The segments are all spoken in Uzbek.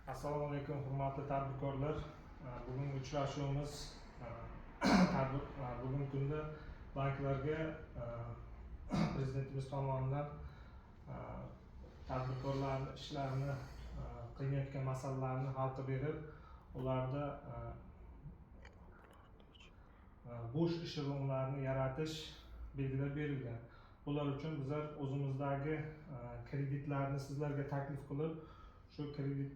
Assalomu alaykum, hurmatli tadbirkorlar. Bugungi uchrashuvimiz bugungi kunda banklarga prezidentimiz tomonidan tadbirkorlarni ishlarini qiynayotgan masalalarni hal qilib berib, ularda bo'sh ish o'rinlarini yaratish belgilab berilgan. Bular uchun bizlar o'zimizdagi kreditlarni sizlarga taklif qilib, shu kredit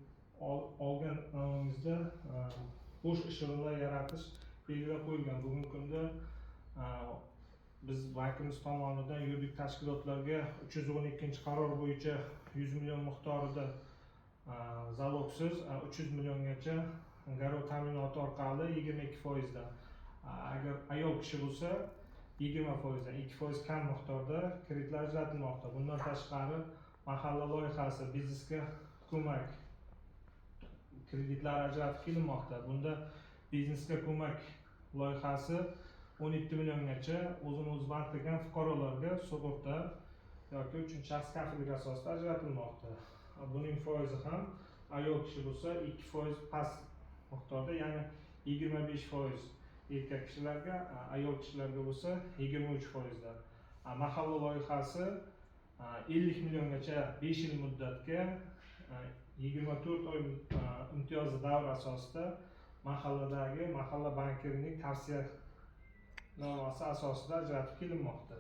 olganimizda bo'sh ish o'rinlar yaratish belgilab qo'yilgan. Bugungi kunda biz bankimiz tomonidan yuridik tashkilotlarga 312-qaror bo'yicha 100 million miqdorida zalogsiz, 300 milliongacha garov ta'minoti orqali 22 foizdan, agar ayol kishi bo'lsa, 20 foizdan, 2% kam miqdorda kreditlar ajratilmoqda. Bundan tashqari, mahalla loyihasi, biznesga ko'mak kreditlari ajratib kelinmoqda. Bunda biznesga ko'mak loyihasi 17 milliongacha o'zini o'zi band qilgan fuqarolarga sug'urta yoki uchinchi shaxs kafilligi asosida ajratilmoqda. Buning foizi ham ayol kishi bo'lsa, 2% past miqdorda, ya'ni 25% erkak kishilarga, ayol kishilarga bo'lsa 23 foizdan. Mahalla loyihasi 50 milliongacha 5 yil muddatga, 24 oy imtiyozli davr asosida mahalladagi mahalla bankirining tavsiyanomasi asosida ajratib kelinmoqda.